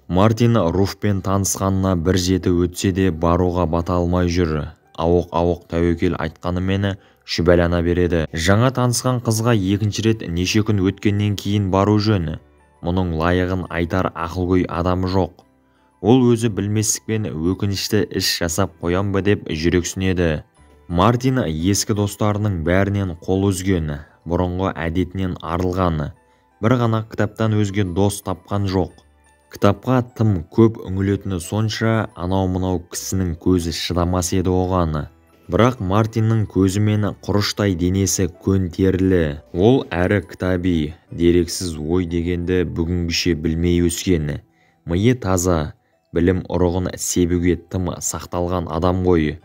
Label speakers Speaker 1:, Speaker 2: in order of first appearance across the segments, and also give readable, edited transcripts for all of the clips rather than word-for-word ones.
Speaker 1: Мартин Руфпен танысқанына бір жеті өтсе де баруға бата алмай жүр. Ауық-ауық тәуекел айтқанымен шүбәлана береді. Жаңа танысқан қызға екінші рет неше күн өткеннен кейін бару жөн. Мұның лайығын айтар ақылгөй адамы жоқ. Ол өзі білместікпен өкінішті іс жасап қоям ба деп жүрексінеді. Мартин ескі достарының бәрінен қол үзген, бұрынғы әдетінен арылған. Бір ғана кітаптан өзге дос тапқан жоқ. Кітапқа тым көп үңілетіні сонша, анау-мынау кісінің көзі шыдамас еді оған. Бірақ Мартиннің көзі мен құрыштай денесі көн терілі. Ол әрі кітаби, дерексіз ой дегенді бүгінгіше білмей өскен. Миы таза, білім ұрығын себуге тым сақталған адам ғой.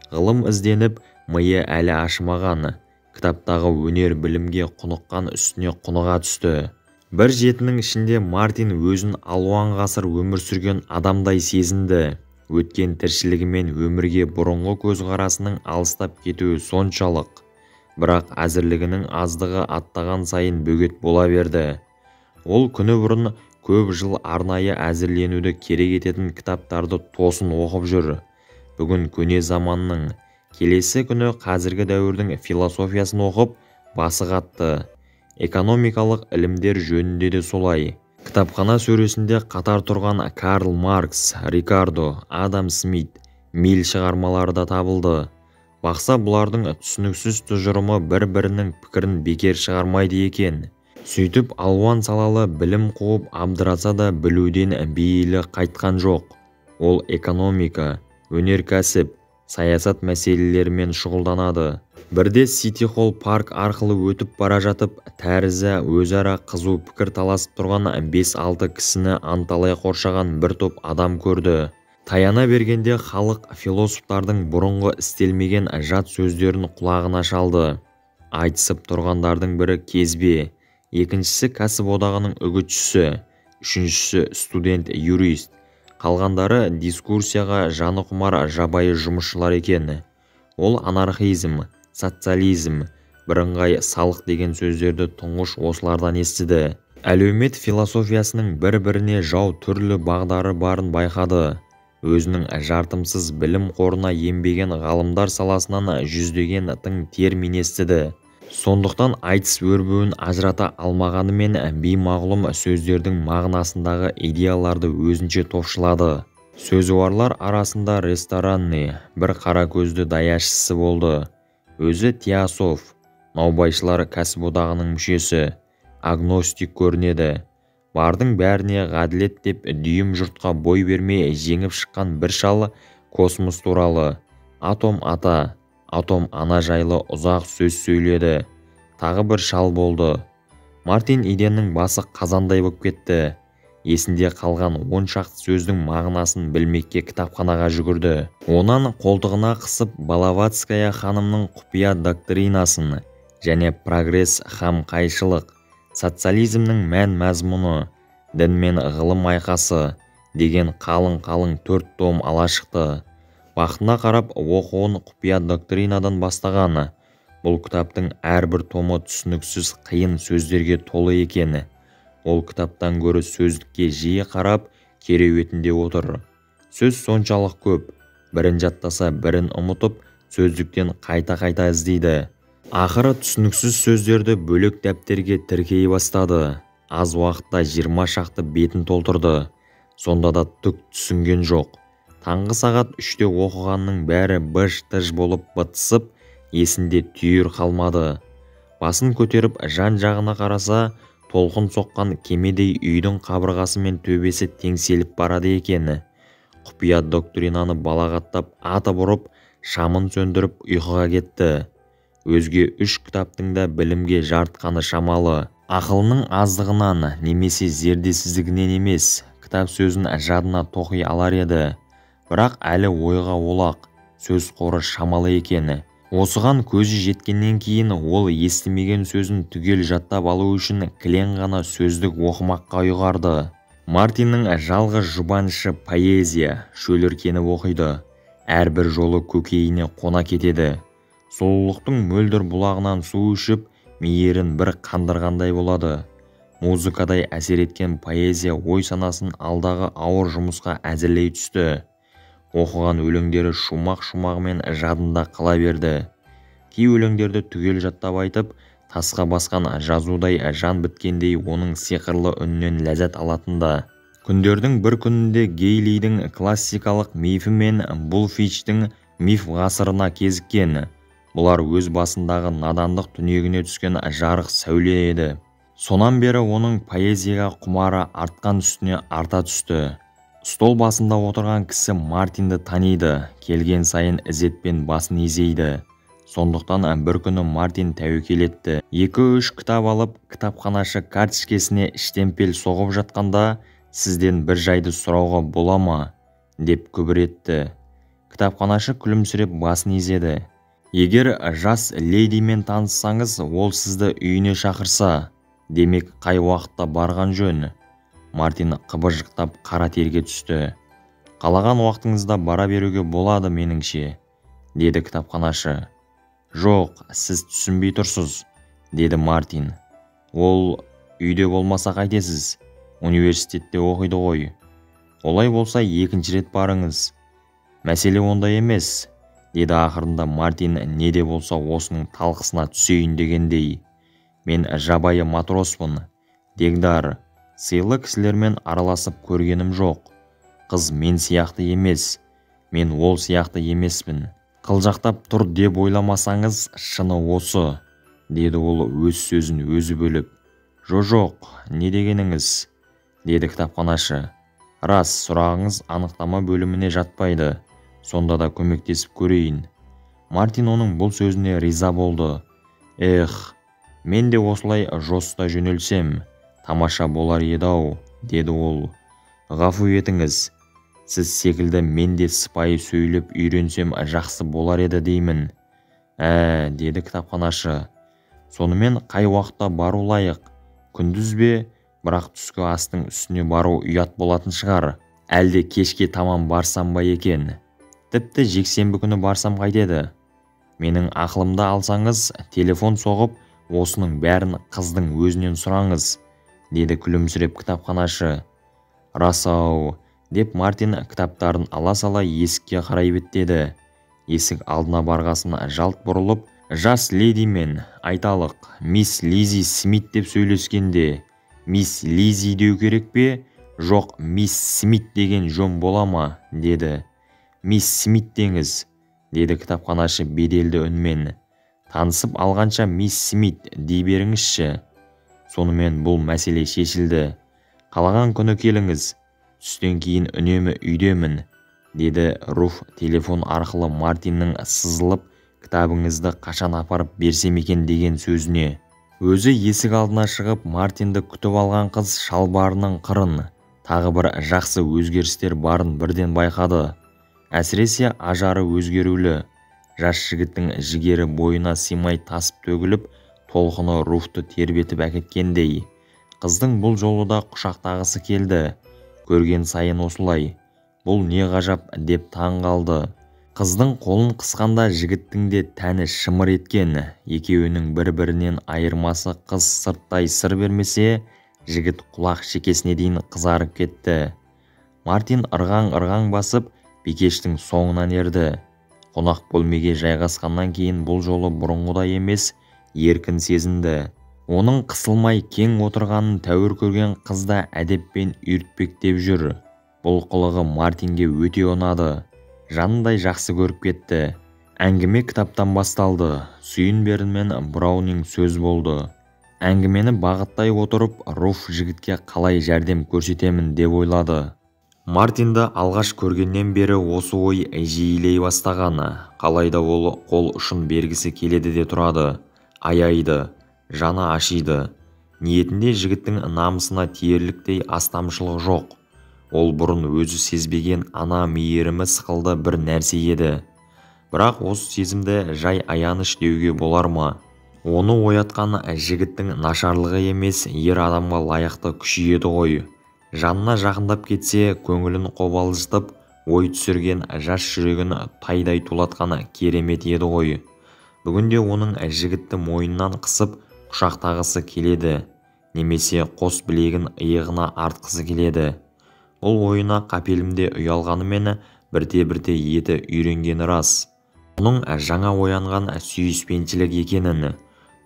Speaker 1: Ғылым ізденіп, миы әлі ашымаған. Кітаптағы өнер білімге құныққан үстіне құныға түсті. Бір жетінің ішінде Мартин өзін алуан ғасыр өмір сүрген адамдай сезінді. Өткен тіршілігімен өмірге бұрынғы көзқарасының алыстап кетуі соншалық. Бірақ әзірлігінің аздығы аттаған сайын бөгет бола берді. Ол күні бұрын көп жыл арнайы әзірленуді керек ететін кітаптарды тосын оқып жүр. Бүгін көне заманның, келесі күні қазіргі дәуірдің философиясын оқып, басы қатты. Экономикалық ілімдер жөнінде де солай. Кітапхана сөресінде қатар тұрған Карл Маркс, Рикардо, Адам Смит, Миль шығармалары да табылды. Бақса, бұлардың түсініксіз тұжырымы бір-бірінің пікірін бекер шығармайды екен. Сөйтіп алуан салалы білім қуып абдыраса да білуден бейілі қайтқан жоқ. Ол экономика, өнеркәсіп, саясат мәселелерімен шұғылданады. Бірде Сити Холл парк арқылы өтіп бара жатып, тәрізі өзара қызу пікір таласып тұрған 5-6 кісіні анталай қоршаған бір топ адам көрді. Таяна бергенде халық философтардың бұрынғы істелмеген жат сөздерін құлағына шалды. Айтысып тұрғандардың бірі кезбе, екіншісі кәсіподағының үгітшісі, үшіншісі студент-юрист. Қалғандары дискурсияға жаны құмар жабайы жұмысшылар екен. Ол анархизм, социализм, бірыңғай салық деген сөздерді тұңғыш осылардан естіді. Әлеумет философиясының бір-біріне жау түрлі бағдары барын байқады. Өзінің жартымсыз білім қорына енбеген ғалымдар саласынан жүздеген тың термин естіді. Сондықтан айтыс өрбуін ажырата алмағанымен беймағлұм сөздердің мағынасындағы идеяларды өзінше топшылады. Сөзуарлар арасында ресторанный бір қара көзді даяшысы болды. Өзі теософ, наубайшылар кәсіподағының мүшесі, агностик көрінеді. Бардың бәріне ғаділет деп дүйім жұртқа бой бермей жеңіп шыққан бір шал космос туралы, атом ата, атом ана жайлы ұзақ сөз сөйледі. Тағы бір шал болды. Мартин Иденнің басы қазандай боп кетті. Есінде қалған он шақты сөздің мағынасын білмекке кітапханаға жүгірді. Онан қолтығына қысып Блаватская ханымның құпия доктринасын және прогресс һәм қайшылық, социализмнің мән-мазмұны, дін мен ғылым айқасы деген қалың-қалың 4 том ала шықты. Бақытына қарап оқуын құпия доктринадан бастағаны. Бұл кітаптың әрбір томы түсініксіз қиын сөздерге толы екені. Ол кітаптан гөрі сөздікке жиі қарап, кереуетінде отыр. Сөз соншалық көп, бірін жаттаса бірін ұмытып, сөздіктен қайта-қайта іздейді. Ақыры түсініксіз сөздерді бөлек дәптерге тіркей бастады. Аз уақытта 20 шақты бетін толтырды. Сонда да түк түсінген жоқ. Таңғы сағат 3-те оқығанның бәрі быж-тыж болып бытысып, есінде түйір қалмады. Басын көтеріп жан-жағына қараса, толқын соққан кемедей үйдің қабырғасы мен төбесі теңселіп барады екен. Құпия доктринаны балағаттап атып ұрып, шамын сөндіріп ұйқыға кетті. Өзге 3 кітаптың да білімге жарытқаны шамалы. Ақылының аздығынан немесе зердесіздігінен емес, кітап сөзін жадына тоқи алар еді. Бірақ әлі ойға олақ, сөз қоры шамалы екені. Осыған көзі жеткеннен кейін ол естімеген сөзін түгел жаттап алу үшін кілең ғана сөздік оқымаққа ұйғарды. Мартиннің жалғыз жұбанышы поэзия, шөліркеніп оқиды. Әрбір жолы көкейіне қона кетеді. Сұлулықтың мөлдір бұлағынан су ішіп, мейірін бір қандырғандай болады. Музыкадай әсер еткен поэзия ой-санасын алдағы ауыр жұмысқа әзірлей түсті. Оқыған өлеңдері шумақ-шумағымен жадында қала берді. Кей өлеңдерді түгел жаттап айтып, тасқа басқан жазудай жан біткендей оның сиқырлы үнінен ләззат алатын-ды. Күндердің бір күнінде Гейлидің классикалық мифі мен Булфинчтің миф ғасырына кезіккен. Бұлар өз басындағы надандық түнегіне түскен жарық сәуле еді. Сонан бері оның поэзияға құмары артқан үстіне арта түсті. Стол басында отырған кісі Мартинді таниды, келген сайын ізетпен басын изейді. Сондықтан бір күні Мартин тәуекел етті. 2-3 кітап алып, кітапханашы карточкесіне штемпель соғып жатқанда, сізден бір жайды сұрауға бола ма, деп күбір етті. Кітапханашы күлімсіреп басын изеді. Егер жас ледимен таныссаңыз, ол сізді үйіне шақырса, демек қай уақытта барған жөн? Мартин қыбыржықтап қара терге түсті. Қалаған уақытыңызда бара беруге болады меніңше, деді кітапханашы. Жоқ, сіз түсінбей тұрсыз, деді Мартин. Ол үйде болмаса қайтесіз, университетте оқиды ғой. Олай болса екінші рет барыңыз. Мәселе онда емес, деді ақырында Мартин не де болса осының талқысына түсейін дегендей. Мен жабайы матроспын, дегдар, сыйлы кісілермен араласып көргенім жоқ. Қыз мен сияқты емес, мен ол сияқты емеспін. Қылжақтап тұр деп ойламасаңыз, шыны осы, деді ол өз сөзін өзі бөліп. Жо-жоқ, не дегеніңіз, деді кітапханашы. Рас, сұрағыңыз анықтама бөліміне жатпайды, сонда да көмектесіп көрейін. Мартин оның бұл сөзіне риза болды. Эх, мен де осылай жоста жөнелсем, тамаша болар еді-ау, деді ол. Ғафу етіңіз, сіз секілді мен де сыпайы сөйлеп үйренсем жақсы болар еді деймін. Ә, деді кітапханашы. Сонымен қай уақытта бару лайық? Күндіз бе, бірақ түскі астың үстіне бару ұят болатын шығар. Әлде кешке таман барсам ба екен? Тіпті жексенбі күні барсам қайтеді? Менің ақылымды алсаңыз, телефон соғып, осының бәрін қыздың өзінен сұраңыз, деді күлімсіреп кітапханашы. Рас-ау, деп Мартин кітаптарын ала сала есікке қарай беттеді. Есік алдына барғасын жалт бұрылып, жас ледимен, айталық, мисс Лизи Смит деп сөйлескенде, мисс Лизи деу керек пе, жоқ мисс Смит деген жөн бола ма, деді. Мисс Смит деңіз, деді кітапханашы беделді үнмен. Танысып алғанша мисс Смит дей беріңізші. Сонымен бұл мәселе шешілді. Қалаған күні келіңіз, түстен кейін үнемі үйдемін, деді Руф телефон арқылы Мартиннің сызылып, кітабыңызды қашан апарып берсем екен деген сөзіне. Өзі есік алдына шығып, Мартинді күтіп алған қыз шалбарының қырын, тағы бір жақсы өзгерістер барын бірден байқады. Әсіресе ажары өзгерулі. Жас жігіттің жігері бойына сыймай тасып төгіліп, толқыны Руфты тербетіп әкеткендей. Қыздың бұл жолы да құшақтағысы келді. Көрген сайын осылай. Бұл не ғажап деп таң қалды. Қыздың қолын қысқанда жігіттің де тәні шымыр еткен. Екеуінің бір-бірінен айырмасы қыз сырттай сыр бермесе, жігіт құлақ шекесіне дейін қызарып кетті. Мартин ырғаң-ырғаң басып, бикештің соңынан ерді. Қонақ бөлмеге жайғасқаннан кейін бұл жолы бұрынғыдай емес, еркін сезінді. Оның қысылмай кең отырғанын тәуір көрген қыз да әдеппен үйіртпектеп жүр. Бұл қылығы Мартинге өте ұнады. Жанындай жақсы көріп кетті. Әңгіме кітаптан басталды. Сүйінберін мен Браунинг сөз болды. Әңгімені бағыттай отырып, Руф жігітке қалай жәрдем көрсетемін деп ойлады. Мартинді алғаш көргеннен бері осы ой жиілей бастағаны. Қалайда ол қол ұшын бергісі келеді де тұрады. Аяйды, жаны ашиды. Ниетінде жігіттің намысына тиерліктей астамшылық жоқ. Ол бұрын өзі сезбеген ана мейірімі сықылды бір нәрсе еді. Бірақ осы сезімді жай аяныш деуге болар ма? Оны оятқан жігіттің нашарлығы емес, ер адамға лайықты күші еді ғой. Жанына жақындап кетсе, көңілін қобалжытып, ой түсірген жас жүрегін тайдай тулатқан керемет еді ғой. Бүгінде оның жігітті мойнынан қысып, құшақтағысы келеді. Немесе қос білегін иығына артқысы келеді. Бұл ойына қапелімде ұялғанымен бірте-бірте еті үйренгені рас. Бұның жаңа оянған сүйіспеншілік екенін,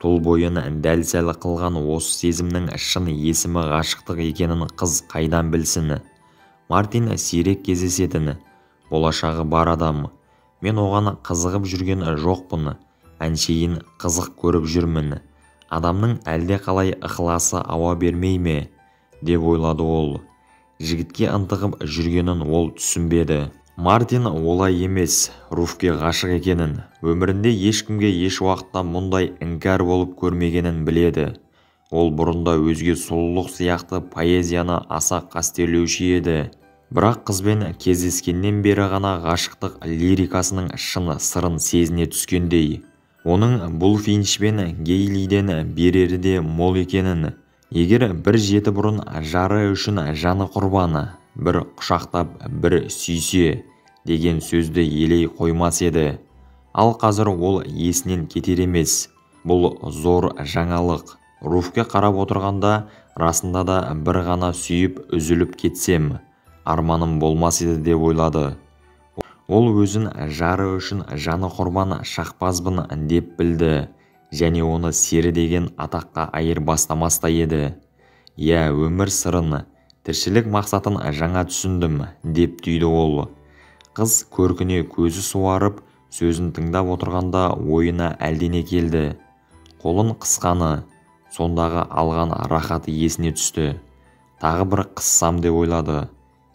Speaker 1: тұл бойын дәл-сәл қылған осы сезімнің шын есімі ғашықтық екенін қыз қайдан білсін. Мартин сирек кездесетін, болашағы бар адам. Мен оған қызығып жүрген жоқпын, әншейін қызық көріп жүрмін. Адамның әлде қалай ықыласы ауа бермей ме, деп ойлады ол. Жігітке ынтығып жүргенін ол түсінбеді. Мартин олай емес, Руфке ғашық екенін, өмірінде ешкімге еш уақытта мұндай іңкәр болып көрмегенін біледі. Ол бұрында өзге сұлулық сияқты поэзияны аса қастерлеуші еді. Бірақ қызбен кездескеннен бері ғана ғашықтық лирикасының шын сырын сезіне түскендей. Оның бұл Финч пен Гейлиден берері де мол екенін, егер бір жеті бұрын жары үшін жаны құрбаны, бір құшақтап, бір сүйсе деген сөзді елей қоймас еді. Ал қазір ол есінен кетер емес. Бұл зор жаңалық. Руфке қарап отырғанда, расында да бір ғана сүйіп үзіліп кетсем, арманым болмас еді деп ойлады. Ол өзін жары үшін жаны құрбан шақпазбын деп білді, және оны сері деген атаққа айырбастамас та еді. Иә, өмір сырын, тіршілік мақсатын жаңа түсіндім, деп түйді ол. Қыз көркіне көзі суарып, сөзін тыңдап отырғанда ойына әлдене келді. Қолын қысқаны, сондағы алған рахаты есіне түсті. Тағы бір қыссам деп ойлады.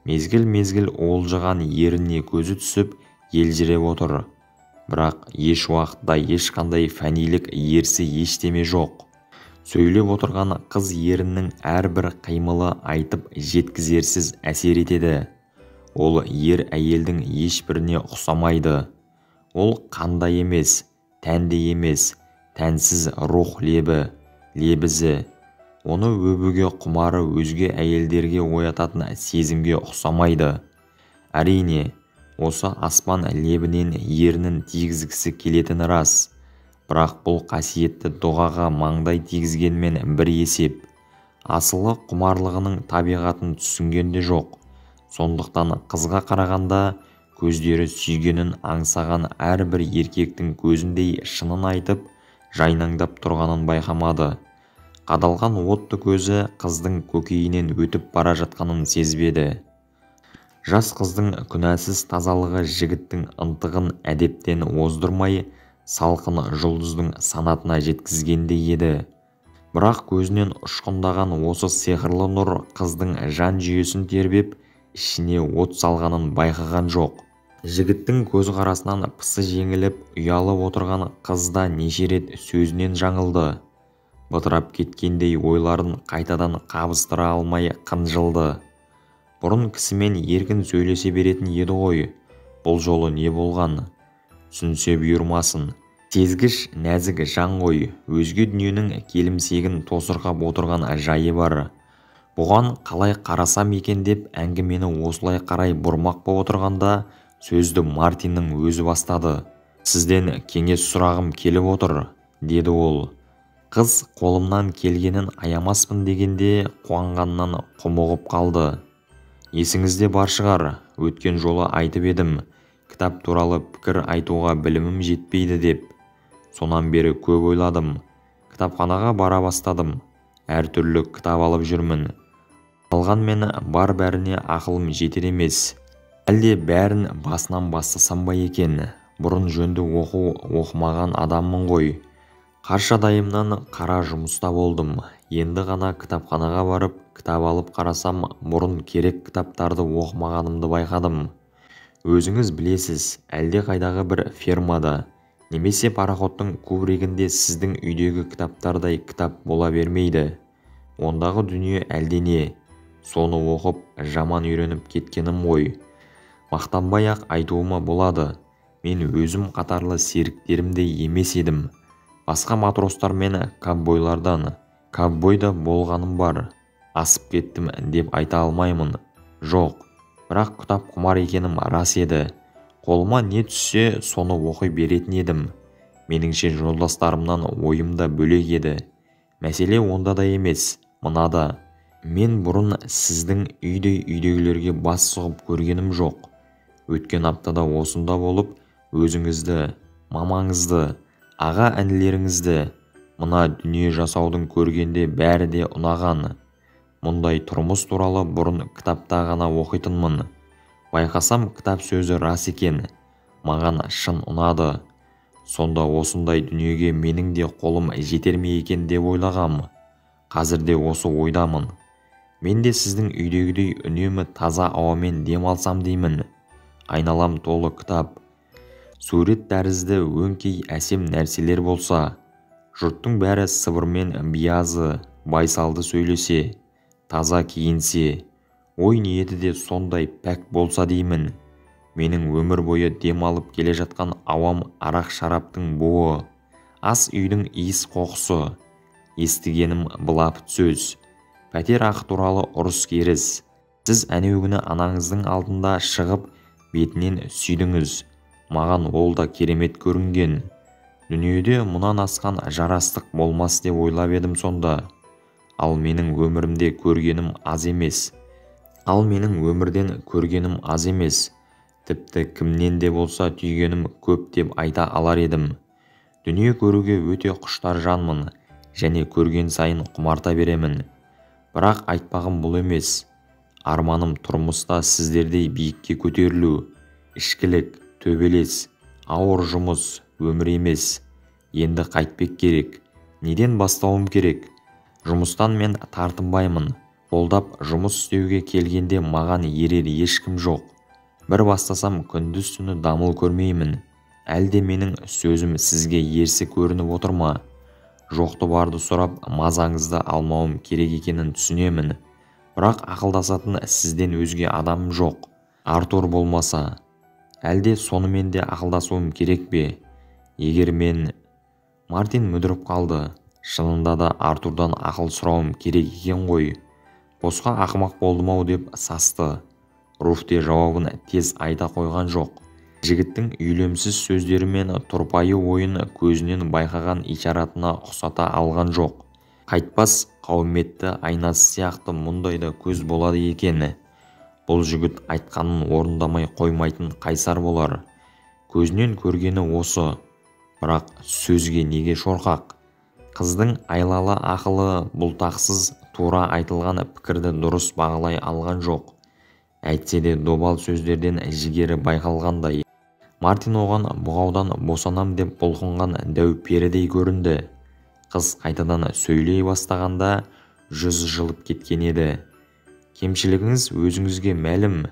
Speaker 1: Мезгіл-мезгіл уылжыған ерініне көзі түсіп, елжіреп отыр. Бірақ еш уақытта ешқандай фәнилік ерсі ештеме жоқ. Сөйлеп отырған қыз еріннің әрбір қимылы айтып жеткізерсіз әсер етеді. Ол ер әйелдің ешбіріне ұқсамайды. Ол қандай емес, тәнде емес, тәнсіз рух лебі, лебізі. Оны өбуге құмары өзге әйелдерге оятатын сезімге ұқсамайды. Әрине, осы аспан лебінен ерінін тигізгісі келетіні рас. Бірақ бұл қасиетті дұғаға маңдай тигізгенмен бір есеп. Асылы құмарлығының табиғатын түсінген де жоқ. Сондықтан қызға қарағанда көздері сүйгенін аңсаған әрбір еркектің көзіндей шынын айтып, жайнаңдап тұрғанын байқамады. Қадалған отты көзі қыздың көкейінен өтіп бара жатқанын сезбеді. Жас қыздың күнәсіз тазалығы жігіттің ынтығын әдептен оздырмай, салқын жұлдыздың санатына жеткізгендей еді. Бірақ көзінен ұшқындаған осы сиқырлы нұр қыздың жан жүйесін тербеп, ішіне от салғанын байқаған жоқ. Жігіттің көзқарасынан пысы жеңіліп, ұялып отырған қыз да неше рет сөзінен жаңылды. Бытырап кеткендей ойларын қайтадан қабыстыра алмай қынжылды. Бұрын кісімен еркін сөйлесе беретін еді ғой. Бұл жолы не болған? Түсінсе бұйырмасын. Сезгіш нәзік жан ғой, өзге дүниенің келімсегін тосырқап отырған жайы бар. Бұған қалай қарасам екен деп әңгімені осылай қарай бұрмақ боп отырғанда сөзді Мартиннің өзі бастады. Сізден кеңес сұрағым келіп отыр, деді ол. Қыз қолымнан келгенін аямаспын дегенде қуанғаннан құмығып қалды. Есіңізде бар шығар, өткен жолы айтып едім, кітап туралы пікір айтуға білімім жетпейді деп. Сонан бері көп ойладым. Кітапханаға бара бастадым. Әртүрлі кітап алып жүрмін. Алғанмен бар бәріне ақылым жетер емес. Әлде бәрін басынан бастасам ба екен? Бұрын жөнді оқу оқымаған адаммын ғой. Қаршадайымнан қара жұмыста болдым. Енді ғана кітапханаға барып, кітап алып қарасам, бұрын керек кітаптарды оқымағанымды байқадым. Өзіңіз білесіз, әлде қайдағы бір фермада, немесе пароходтың кубригінде сіздің үйдегі кітаптардай кітап бола бермейді. Ондағы дүние әлдене, соны оқып, жаман үйреніп кеткенім ғой. Мақтанбай-ақ айтуыма болады, мен өзім қатарлы серіктерімдей емес едім. Басқа матростар мен ковбойлардан, ковбой да болғаным бар, асып кеттім деп айта алмаймын. Жоқ, бірақ кітап құмар екенім рас еді. Қолыма не түссе, соны оқи беретін едім. Меніңше жолдастарымнан ойым да бөлек еді. Мәселе онда да емес. Мынада. Мен бұрын сіздің үйдей үйдегілерге бас сұғып көргенім жоқ. Өткен аптада осында болып, өзіңізді, мамаңызды, аға-інілеріңізді, мына дүние жасаудың көргенде бәрі де ұнаған. Мұндай тұрмыс туралы бұрын кітапта ғана оқитынмын. Байқасам, кітап сөзі рас екен. Маған шын ұнады. Сонда осындай дүниеге менің де қолым жетер ме екен деп ойлағам. Қазір де осы ойдамын. Мен де сіздің үйдегідей үнемі таза ауамен дем алсам деймін. Айналам толы кітап, сурет тәрізді өңкей әсем нәрселер болса, жұрттың бәрі сыбырмен биязы, байсалды сөйлесе, таза киінсе, ой ниеті де сондай пәк болса деймін. Менің өмір бойы дем алып келе жатқан ауам арақ-шараптың буы, ас үйдің иіс қоқысы, естігенім былапыт сөз, пәтер ақы туралы ұрыс-керіс. Сіз әнеугүні анаңыздың алдында шығып, бетінен сүйдіңіз. Маған ол да керемет көрінген. Дүниеде мұнан асқан жарастық болмас деп ойлап едім сонда. Ал менің өмірімде көргенім аз емес. Ал менің өмірден көргенім аз емес. Тіпті кімнен де болса түйгенім көп деп айта алар едім. Дүние көруге өте құштар жанмын және көрген сайын құмарта беремін. Бірақ айтпағым бұл емес. Арманым тұрмыста сіздердей биікке көтерілу, ішкілік, төбелес, ауыр жұмыс, өмір емес. Енді қайтпек керек? Неден бастауым керек? Жұмыстан мен тартынбаймын. Қолдап жұмыс істеуге келгенде маған ерер ешкім жоқ. Бір бастасам күндіз-түні дамыл көрмеймін. Әлде менің сөзім сізге ерсі көрініп отыр ма? Жоқты барды сұрап мазаңызды алмауым керек екенін түсінемін. Бірақ ақылдасатын сізден өзге адамым жоқ. Артур болмаса, әлде сонымен де ақылдасуым керек пе? Егер мен... Мартин мүдіріп қалды. Шынында да Артурдан ақыл сұрауым керек екен ғой. Босқа ақымақ болдым-ау деп састы. Руф те жауабын тез айта қойған жоқ. Жігіттің үйлемсіз сөздері мен тұрпайы ойын көзінен байқаған ишаратына ұқсата алған жоқ. Қайтпас қауметті айнасы сияқты мұндай да көз болады екен. Бұл жігіт айтқанын орындамай қоймайтын қайсар болар. Көзінен көргені осы. Бірақ сөзге неге шорқақ? Қыздың айлалы ақылы бұлтақсыз тура айтылған пікірді дұрыс бағалай алған жоқ. Әйтсе де добал сөздерден жігері байқалғандай. Мартин оған бұғаудан босанам деп бұлқынған дәу перідей көрінді. Қыз қайтадан сөйлей бастағанда жүзі жылып кеткен еді. Кемшілігіңіз өзіңізге мәлім,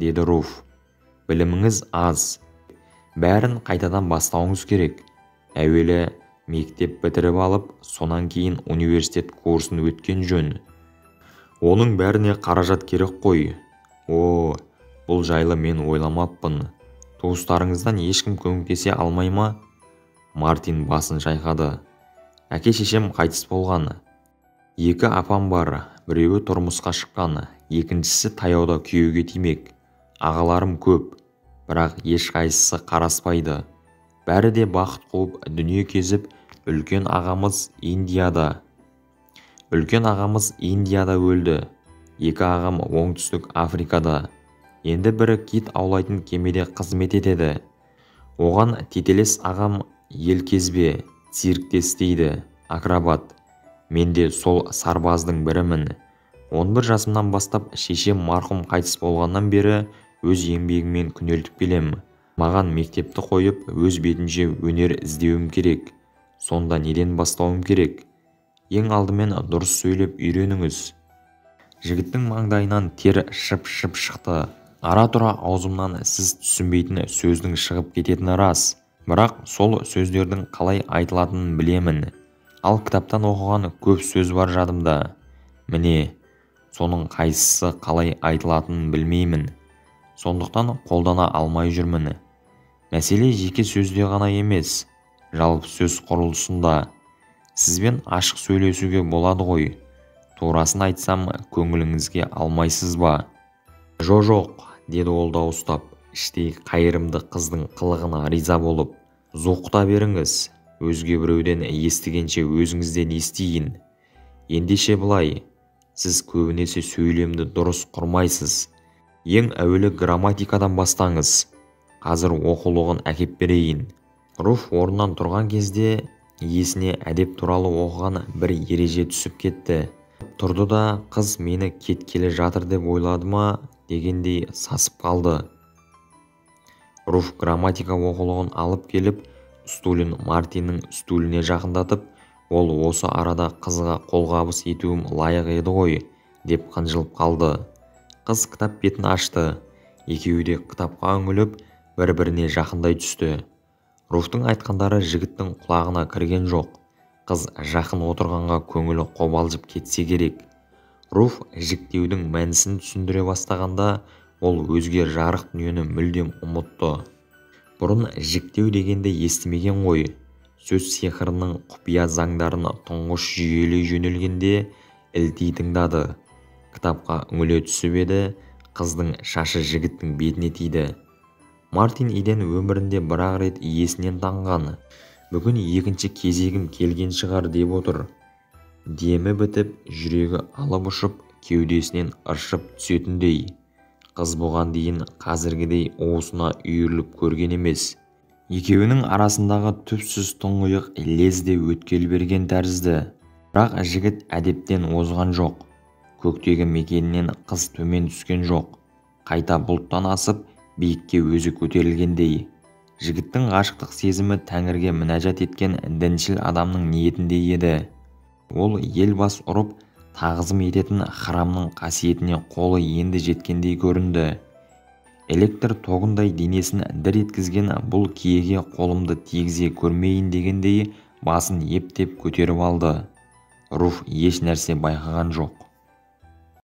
Speaker 1: деді Руф. Біліміңіз аз. Бәрін қайтадан бастауыңыз керек. Әуелі мектеп бітіріп алып, сонан кейін университет курсын өткен жөн. Оның бәріне қаражат керек қой. О, бұл жайлы мен ойламаппын. Туыстарыңыздан ешкім көмектесе алмай ма? Мартин басын шайқады. Әке-шешем қайтыс болған. Екі апам бар, біреуі тұрмысқа шыққан, екіншісі таяуда күйеуге тимек. Ағаларым көп, бірақ ешқайсысы қараспайды. Бәрі де бақыт қуып дүние кезіп, үлкен ағамыз Индияда. Үлкен ағамыз Индияда өлді. Екі ағам оңтүстік Африкада. Енді бірі кит аулайтын кемеде қызмет етеді. Оған тетелес ағам ел кезбе, циркте істейді, акробат. Мен де сол сарбаздың бірімін. 11 жасымнан бастап шешем марқұм қайтыс болғаннан бері өз еңбегіммен күнелтіп келем. Маған мектепті қойып, өз бетінше өнер іздеуім керек. Сонда неден бастауым керек? Ең алдымен дұрыс сөйлеп үйреніңіз. Жігіттің маңдайынан тер шып-шып шықты. Ара-тұра аузымнан сіз түсінбейтін сөздің шығып кететіні рас. Бірақ сол сөздердің қалай айтылатынын білемін. Ал кітаптан оқыған көп сөз бар жадымда. Міне, соның қайсысы қалай айтылатынын білмеймін. Сондықтан қолдана алмай жүрмін. Мәселе жеке сөзде ғана емес, жалпы сөз құрылысында. Сізбен ашық сөйлесуге болады ғой. Турасын айтсам, көңіліңізге алмайсыз ба? Жо-жоқ, деді ол дауыстап, іштей қайырымды қыздың қылығына риза болып. Зоқта беріңіз, өзге біреуден естігенше өзіңізден естиін. Ендеше былай, Сіз көбінесе сөйлемді дұрыс құрмайсыз. Ең әуелі грамматикадан бастаңыз. Қазір оқулығын әкеп берейін. Руф орнынан тұрған кезде есіне әдеп туралы оқыған бір ереже түсіп кетті. Тұрды да, қыз мені кеткелі жатыр деп ойлады ма дегендей сасып қалды. Руф грамматика оқулығын алып келіп, стулін Мартиннің стуліне жақындатып, ол осы арада қызға қолғабыс етуім лайық еді ғой деп қынжылып қалды. Қыз кітап бетін ашты. Екеуі де кітапқа үңіліп, бір-біріне жақындай түсті. Руфтың айтқандары жігіттің құлағына кірген жоқ. Қыз жақын отырғанға көңілі қобалжып кетсе керек. Руф жіктеудің мәнісін түсіндіре бастағанда, ол өзге жарық дүниені мүлдем ұмытты. Бұрын жіктеу дегенді естімеген ғой. Сөз сиқырының құпия заңдарын тұңғыш жүйелей жөнелгенде ілти тыңдады. Кітапқа үңіле түсіп еді, қыздың шашы жігіттің бетіне тиді. Мартин Иден өмірінде бір-ақ рет есінен танған. Бүгін екінші кезегім келген шығар деп отыр. Демі бітіп, жүрегі алып ұшып, кеудесінен ыршып түсетіндей. Қыз бұған дейін қазіргідей уысына үйіріліп көрген емес. Екеуінің арасындағы түпсіз тұңғиық лезде өткел берген тәрізді. Бірақ жігіт әдептен озған жоқ. Көктегі мекенінен қыз төмен түскен жоқ. Қайта бұлттан асып, биікке өзі көтерілгендей. Жігіттің ғашықтық сезімі тәңірге мінәжат еткен діншіл адамның ниетіндей еді. Ол ел бас ұрып, тағзым ететін храмның қасиетіне қолы енді жеткендей көрінді. Электр тогындай денесін дір еткізген бұл киеге қолымды тигізе көрмейін дегендей басын ептеп көтеріп алды. Руф еш нәрсе байқаған жоқ.